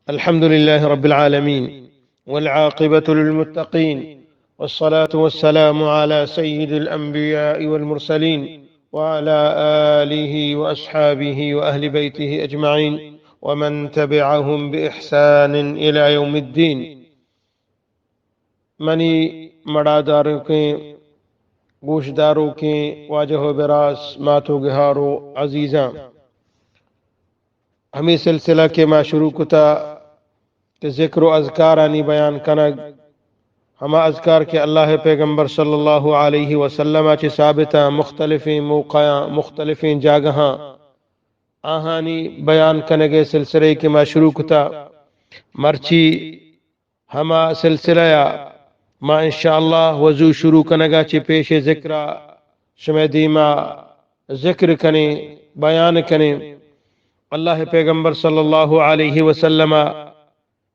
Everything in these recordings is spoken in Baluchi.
الحمد لله رب العالمين، والعاقبة للمتقين، والصلاة والسلام على سيد الأنبياء والمرسلين، وعلى آله وأصحابه وأهل بيته أجمعين، ومن تبعهم بإحسان إلى يوم الدين. منی مڑاداروکیں، گوشداروکیں واجہ و براس، مات و گہار و عزیزاں، ہمے سلسلہ کہ ما شروع کتا کہ ذکر و اذکارانی بیان کنگ، ہما اذکار کہ اللہ پیغمبر صلی اللہ علیہ وسلم ءَ چہ ثابت اں، مختلفیں موقعاں، مختلفیں جاگہاں، آہانی بیان کنگ ءِ سلسلہ کہ ما شروع کتا، مرچی ہما سلسلہ ءَ ما انشاءاللہ وضو شروع کنگ ءَ چہ پیش ذکر ءَ شمئے دیما ذکر کنیں، بیان کنیں۔ اللہ پیغمبر صلی اللہ علیہ وسلم ءَ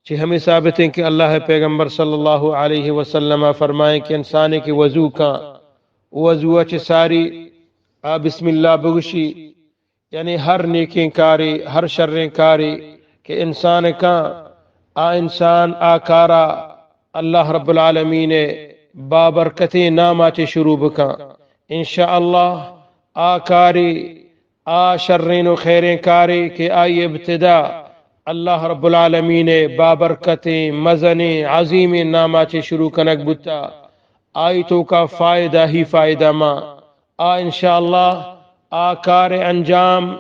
چہ ہمے ثابت ایں کہ اللہ پیغمبر صلی اللہ علیہ وسلم ءَ فرمائیں کہ انسانے کہ وضو کاں، وضو ءَ چہ ساری آ بسم اللہ بگوشی، یعنی ہر نیکیں کارے، ہر شریں کارے کہ انسان کاں، آ انسان آ کارا اللہ رب العالمین ءِ بابرکتیں نام ءَ چہ شروع بکاں۔ انشاءاللہ آ کارے، آ شریں و خیریں کارے کہ آئی ابتدا اللہ رب العالمین ءِ بابرکتیں، مزنیں، عظیمیں نام ءَ چہ شروع کنگ بوتا، آئی توکا فائدہ ہی فائدہ ما۔ آ انشاءاللہ آ کار انجام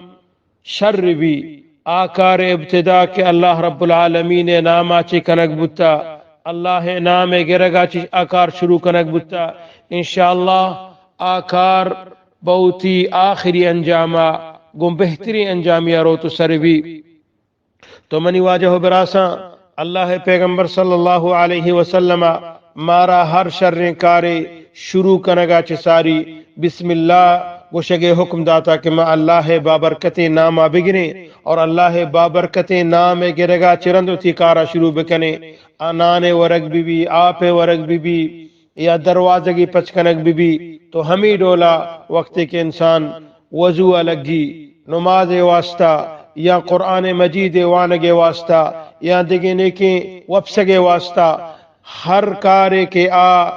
شر بی، آ کار ابتدا کہ اللہ رب العالمین ءِ نام ءَ چہ کنگ بوتا، اللہ ءِ نام ءِ گرگ ءَ چہ آ کار شروع کنگ بوتا، انشاءاللہ آ کار بہ وتی آخری انجام ءَ گوں بہتریں انجامی ءَ روت و سر بی۔ تو منی واجہ و براساں، اللہ ءِ پیغمبر صلی اللہ علیہ وسلم ءَ مارا ہر شریں کارے شروع کنگ ءَ چہ ساری بسم اللہ گوشگ ءِ حکم داتا کہ ما اللہ ءِ بابرکتیں نام ءَ بگریں اور اللہ ءِ بابرکتیں نام ءِ گرگ ءَ چہ رند وتی کار ءَ شروع بکنیں۔ آ نان ءِ ورگ بہ بی، آپ ءِ ورگ بہ بی، یا دروازگے پچ کنگ بہ بی، تو ہمے ڈولا وقتے کہ انسان وضو ءَ لگی، نماز ءِ واسطہ یا قرآن مجید ءِ وانگ ءِ واسطہ یا دگہ نیکیں وپسگ ءِ واسطہ، ہر کارے کہ آ،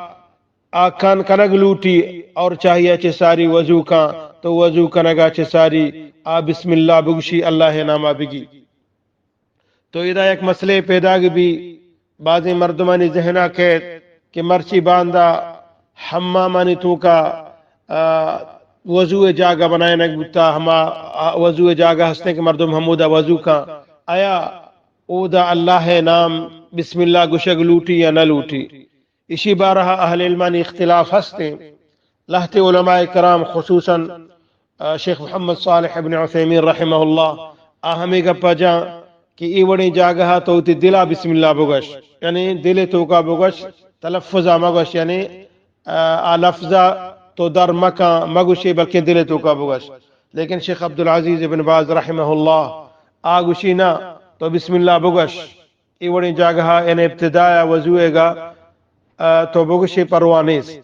آ کن کنگ لوٹی اور چاہیے چہ ساری وضو کاں، تو وضو کنگ ءَ چہ ساری آ بسم اللہ بگوشی، اللہ ءِ نام ءَ بگی۔ تو ادا یک مسئلے پیداگ بی، بازیں مردمانی ذہن ءَ کیت کہ مرچی باندا حمامانی توکا، آ، وضو ءِ جاگہ بنائینگ بوتا، ہما، آ، وضو ءِ جاگہ ہستیں کہ مردم ہمودا وضو کاں، آیا اودا اللہ ءِ نام بسم اللہ گوشگ لوٹی یا نہ لوٹی؟ ایشی بارہ ءَ اہل علمانی اختلاف ہستیں۔ لہتے علماء کرام خصوصاً، آ، شیخ محمد صالح ابن عثیمین رحمہ اللہ، آ ہمے گپا جاں کہ اے وڑیں جاگہا تو وتی دلا بسم اللہ بگوش، یعنی دل توکا بگوش، تلفظا مگوش، یعنی، آ، آ لفظا تو در مکاں مگوشے، بلکیں دل توکا بگوش۔ لیکن شیخ عبدالعزیز ابن باز رحمہ اللہ آ گوشی نہ، تو بسم اللہ بگوش۔ اے وڑیں جاگہا، یعنی ابتداء وضوئیگا، آ، تو بگوشے پرواہ نیست۔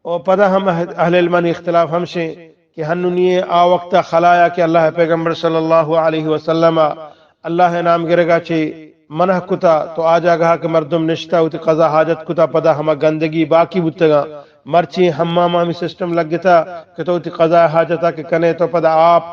و پدا ہم اہل، اہل علمانی اختلاف ہمشیں کہ ہنونی آ وقتا خلایا کہ اللہ پیغمبر صلی اللہ علیہ وسلم اللہ نام گرگا چہ منع کتا، تو آ جاگہا کہ مردم نشتا وتی قضا حاجت کتا، پدا ہما گندگی باقی بوتگا۔ مرچی حماما ہمی سسٹم لگتا کہ تو وتی قضا حاجتا کہ کنے تو پدا آپ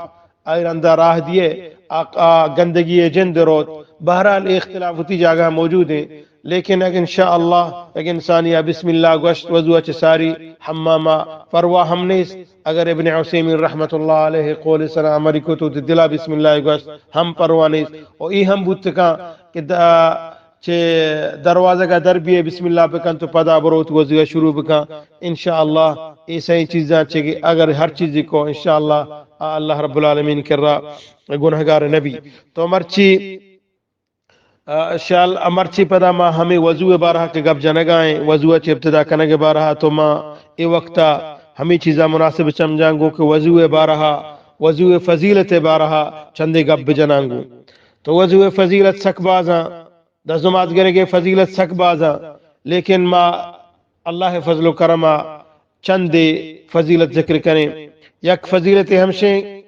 آئی رندا راہ دیئے، آ، آ گندگی ءِ جند روت۔ بہرحال اے اختلاف وتی جاگہ موجود ایں، لیکن اگر انشاءاللہ اگر انسانی آ بسم اللہ گوشت وضو ءَ چہ ساری حماما پرواہ ہم نیست۔ اگر ابن عثیمین رحمت اللہ علیہ قول سرا عملی کو تو وتی دلا بسم اللہ گوشت ہم پرواہ نیست۔ و اے ہم بوت کاں کہ دا چہ دروازگ ءَ در بیئے، بسم اللہ بکن تو پدا بروت وضو ءَ شروع بکن۔ انشاءاللہ اے سئیں چیزاں چہ کہ اگر ہر چیزی کو انشاءاللہ آ اللہ رب العالمین کرا گناہگار نبی۔ تو مرچی، آ، شال، مرچی پدا ما ہمیں وضو بارہا کہ گپ جنگائیں، وضو چہ ابتدا کنگ بارہا تو ما اے وقتا ہمیں چیزاں مناسب سمجھاں گو کہ وضو بارہا، وضو فضیلت بارہا چندے گپ بجناں گو۔ تو وضو فضیلت سک بازاں، دزنماز گرگ ءِ فضیلت سک بازاں، لیکن ما اللہ ءِ فضل و کرم ءَ چندے فضیلت ذکر کنیں۔ یک فضیلت ہمشیں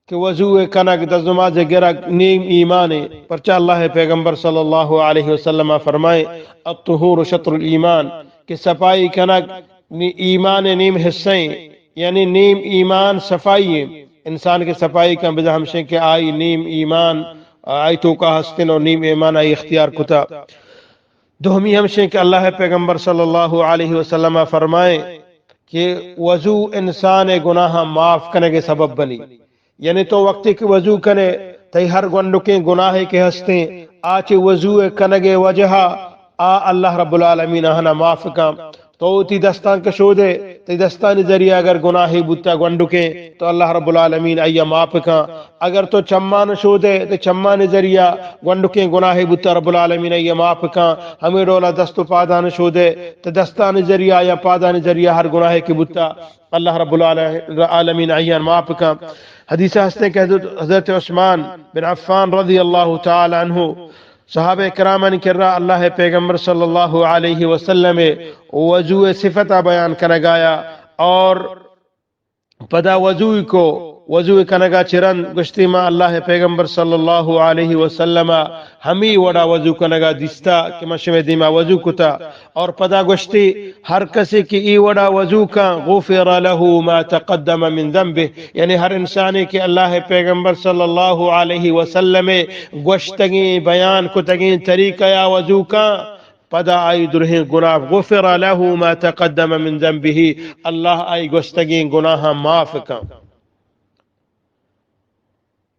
کہ وضو کنگ، دست نماز گرگ نیم ایمان ایں۔ پرچا اللہ پیغمبر صلی اللہ علیہ وسلم فرمائے، الطہور شطر الایمان، کہ صفائی کنگ نی-، ایمان نیم حصہ ایں، یعنی نیم ایمان صفائی ایں۔ انسان کہ صفائی کن، بزاں ہمشیں کہ آئی نیم ایمان آئی توکا ہستیں اور نیم ایمان آئی اختیار کتا۔ دومی ہمشیں کہ اللہ پیغمبر صلی اللہ علیہ وسلم فرمائے کہ وضو انسان گناہ معاف کنگ سبب بنی۔ یعنی تو وقتی کہ وضو کنے، تئی ہر گونڈکیں گناہے کہ ہستیں، آ چہ وضو کنگ وجہ آ اللہ رب العالمین آہنا معاف کن۔ تو وتی دستاں کشودے، تئی دستانی ذریعہ اگر گناہے بوتا گونڈکیں، تو اللہ رب العالمین آئی معاف کن۔ اگر تو چمان شودے، تو چمانی ذریعہ گونڈکیں گناہے بوتا، رب العالمین آئی معاف کن۔ ہمیں ڈولا دست و پادان شودے، تو دستانی ذریعہ یا پادانی ذریعہ ہر گناہے کہ بوتا، اللہ رب العالمین آئی معاف کن۔ حدیث ہستیں کہ حضرت، حضرت عثمان بن عفان رضی اللہ تعالی عنہ صحابہ کرامانی کرا اللہ پیغمبر صلی اللہ علیہ وسلم وضو صفتا بیان کنگایا اور پدا وضو کو، وضو کنگا چرند گوشتی، ما اللہ پیغمبر صلی اللہ علیہ وسلم ہمی وڑا وضو کنگا دیستا کہ من شمے دیما وضو کتا۔ اور پدا گوشتی، ہر کسی کہ ای وڑا وضو کن، غفر له ما تقدم من ذنبه، یعنی ہر انسانی کہ اللہ پیغمبر صلی اللہ علیہ وسلم گوشتگیں، بیان کتگیں طریقہ یا وضو کن، پدا آئی درہیں گناہ، غفر له ما تقدم من ذنبه، اللہ آئی گوشتگیں گناہ معاف کن۔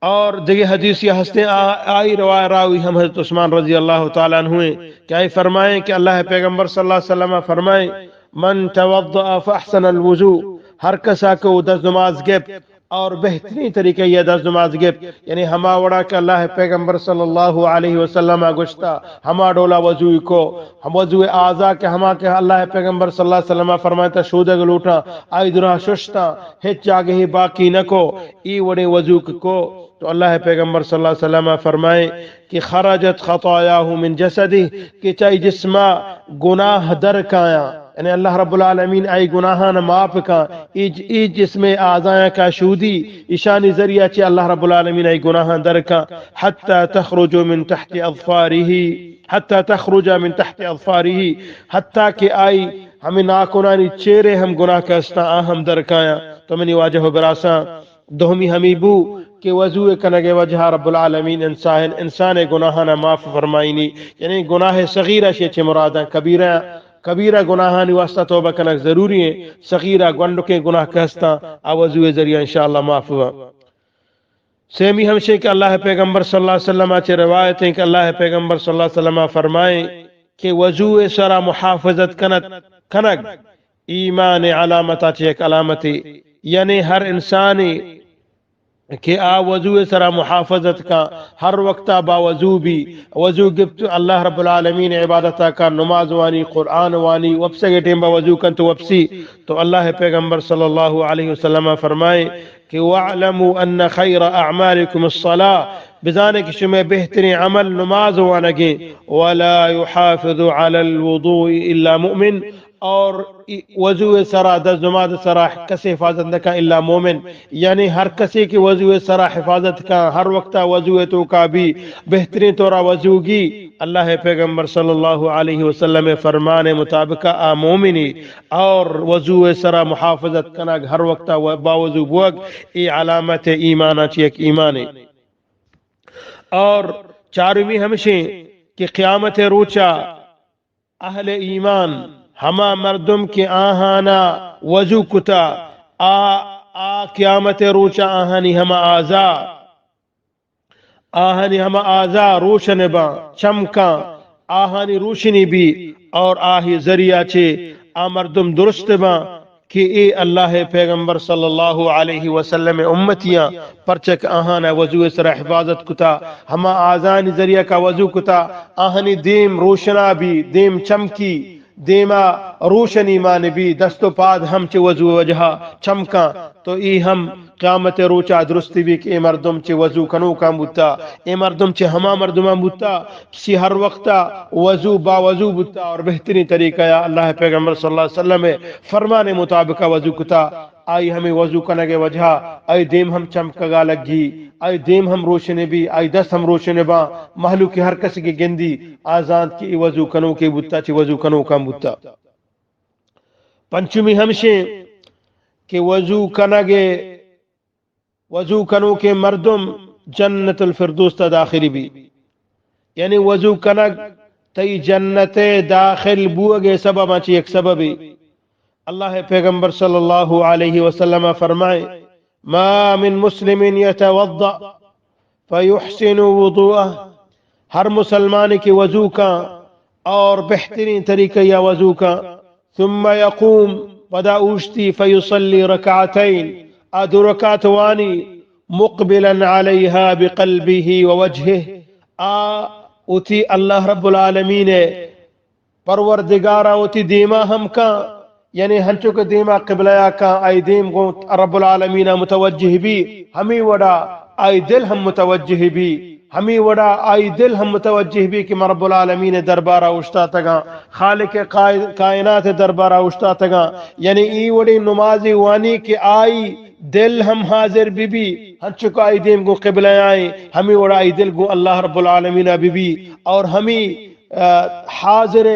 اور دگہ حدیث یہ ہستیں، آ-، آئی روا-، راوی ہم حضرت عثمان رضی اللہ تعالی عنہ ہیں کہ آئی فرمائیں کہ اللہ پیغمبر صلی اللہ علیہ وسلم فرمائیں، من توضأ فأحسن الوضوء، ہر کسا کہ وہ دست نماز گپت اور بہترین طریقہ یہ دست نماز گپت، یعنی ہما وڑا کہ اللہ پیغمبر صلی اللہ علیہ وسلم گوشتا، ہما ڈولا وضو کو، ہم وضو اعضا کہ ہما کہ اللہ پیغمبر صلی اللہ علیہ وسلم فرمائتا شودگ لوٹا، آئی درا ششتا، ہچ جاگہی باقی نہ کو، ای وڑیں وضو کو، تو اللہ پیغمبر صلی اللہ علیہ وسلم فرمائے کہ خرجت خطاياه من جسده، کہ چائی جسما گناہ در کایاں، یعنی اللہ رب العالمین آئی گناہان معاف کاں، ای ج-، ای جسم اعضایاں کا شودی، ایشانی ذریعہ چہ اللہ رب العالمین آئی گناہان در کاں، حتى تخرج من تحت اظفاره، حتى تخرج من تحت اظفاره، حتیٰ کہ آئی ہمیں ناکنانی چیرے ہم گناہ کا استاں، آ ہم در کایاں۔ تو منی واجہ و براساں، دومی ہمی بو کہ وضو کنگ وجہ رب العالمین انسان، انسان گناہانا معاف فرمائینی، یعنی گناہ صغیرہ شے چے مراداں، کبیرہ، کبیرہ گناہانی واسطہ توبہ کنگ ضروری ہیں، صغیرہ گونڈکیں گناہ کہ ہستاں، آ وضو ذریعہ انشاءاللہ معاف ہوا۔ سیمی ہمشے کہ اللہ پیغمبر صلی اللہ علیہ وسلم چے روایت ہیں کہ اللہ پیغمبر صلی اللہ علیہ وسلم فرمائیں کہ وضو سرا محافظت کنت، کنگ ایمان علامت چے ایک علامتی، یعنی ہر انسانی کہ آ وضو سرا محافظت کا، ہر وقتا با وضو بی، وضو گپت اللہ رب العالمین عبادتا کا، نماز وانی، قرآن وانی، وپسگ ٹیم با وضو کن تو وپسی۔ تو اللہ پیغمبر صلی اللہ علیہ وسلم فرمائے کہ واعلموا ان خیر اعمالکم الصلاة، بزانے کہ شمے بہترین عمل نماز وانگیں، ولا يحافظ على الوضوء الا مؤمن، اور ای وضو سرا، دست نماز سرا کس حفاظت نہ کن الا مومن، یعنی ہر کسی کہ وضو سرا حفاظت کن، ہر وقتا وضو توکا بی، بہترین طورا وضو گی، اللہ پیغمبر صلی اللہ علیہ وسلم فرمان مطابق آ مومنی، اور وضو سرا محافظت کنگ، ہر وقتا و-، باوضو بوگ، ای علامت ایمان چی ایک ایمانے۔ اور چارمی ہمشیں کہ قیامت روچا اہل ایمان، ہما مردم کہ آہانا وضو کتا، آ، آ قیامت روچا آہانی ہما اعضا، آہانی ہما اعضا روشن باں، چمکاں، آہانی روشنی بی اور آہی ذریعہ چے آ مردم درست باں۔ کہ اے اللہ پیغمبر صلی اللہ علیہ وسلم امتیاں، پرچک آہانا وضو سرا حفاظت کتا، ہما اعضانی ذریعہ کا وضو کتا، آہانی دیم روشنا بی، دیم چمکی، دیما روشنی مان بی، دست و پاد ہم چہ وضو وجہا چمکاں، تو ای ہم قیامت روچا درستی بی کہ اے مردم چہ وضو کنوکاں بوتا، اے مردم چہ ہما مردماں بوتا، کسی ہر وقتا وضو با وضو بوتا اور بہترین طریقہ یا اللہ پیغمبر صلی اللہ علیہ وسلم فرمان مطابق وضو کتا۔ آئی ہمیں وضو کنگ وجہا آئی دیم ہم چمکگا لگی، آئی دیم ہم روشن بی، آئی دست ہم روشن باں، مہلوک ہر کسی کہ گندی آزانت کہ ای وضو کنوکے بوتا، چہ وضو کنوکاں بوتا۔ پنچمی ہمشیں کہ وضو کنگ، وضو کنوکیں مردم جنت الفردوس تا داخل بی، یعنی وضو کنگ تئی جنت داخل بوگ سبب چہ یک سببی۔ اللہ پیغمبر صلی اللہ علیہ وسلم فرمائے، ما من مسلم يتوضأ فيحسن وضوءه، ہر مسلمانے کہ وضو کاں اور بہترین طریقہ یا وضو کاں، ثم يقوم، پدا اوشتی، فيصلي ركعتين، آ دو رکعت وانی، مقبلا عليها بقلبه ووجهه، آ وتی اللہ رب العالمین پروردگارا وتی دیما ہم کاں، یعنی ہنچو کہ دیما قبلہ یا کاں، آئی دیم گوں رب العالمین متوجہ بی، ہمی وڑا آئی دل ہم متوجہ بی، ہمی وڑا آئی دل ہم متوجہ بی کہ من رب العالمین دربارا اوشتاتگاں، خالق کائ-، کائنات دربارا اوشتاتگاں۔ یعنی ای وڑیں نمازی وانی کہ آئی دل ہم حاضر بی بی، ہنچو کہ آئی دیم گوں قبلہ آئیں، ہمی وڑا آئی دل گوں اللہ رب العالمین بی بی، اور ہمی آ، حاضر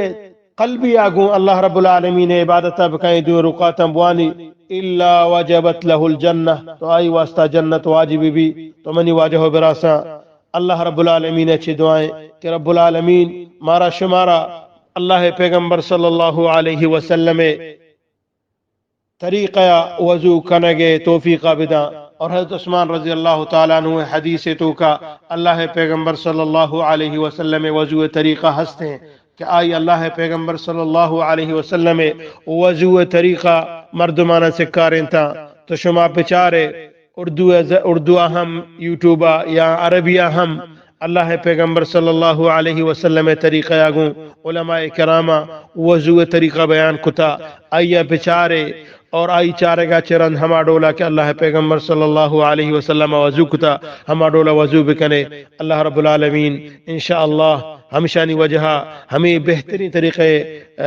قلبی آ گوں اللہ رب العالمین عبادت بکائیں، دو رکعتاں بوانی، الا وجبت له الجنہ، تو آئی واسطہ جنت واجب بی۔ تو منی واجہ و براساں، اللہ رب العالمین چہ دعائیں کہ رب العالمین مارا شمارا اللہ پیغمبر صلی اللہ علیہ وسلم طریقہ وضو کنگ ء توفیق ء بداں۔ اور حضرت عثمان رضی اللہ تعالی عنہ حدیث توکا اللہ پیغمبر صلی اللہ علیہ وسلم وضو طریقہ ہستیں کہ آئی اللہ پیغمبر صلی اللہ علیہ وسلم وضو طریقہ مردمانہ سکارینتا۔ تو شما بچارے اردو ز-، اردو ہم یوٹیوب یا عربی ہم اللہ پیغمبر صلی اللہ علیہ وسلم طریقہ یا گوں علماء کرام وضو طریقہ بیان کتا، آئی بچارے اور آئی چارگا چہ رند ہما ڈولا کہ اللہ پیغمبر صلی اللہ علیہ وسلم وضو کتا، ہما ڈولا وضو بکنے۔ اللہ رب العالمین انشاءاللہ ہمشانی وجہا، ہمیں بہترین طریقے، آ،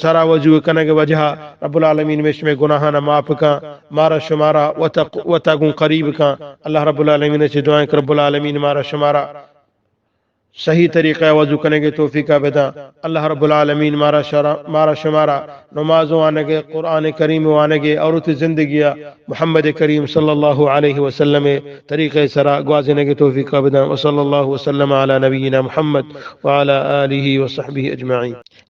سرا وضو کنگ وجہا رب العالمین میں شمے گناہانا معاف کن، مارا شمارا وتا، وتا گوں قریب کن۔ اللہ رب العالمین چہ دعائیں کہ رب العالمین مارا شمارا صحیح طریقہ وضو کنگ توفیق بداں۔ اللہ رب العالمین مارا شرا-، مارا شمارا نماز وانگ، قرآن کریم وانگ اور وتی زندگی محمد کریم صلی اللہ علیہ وسلم طریقہ سرا گوازینگ توفیق بداں۔ وصلی اللہ وسلم علی نبینا محمد وعلی آلہ وصحبہ اجمعین۔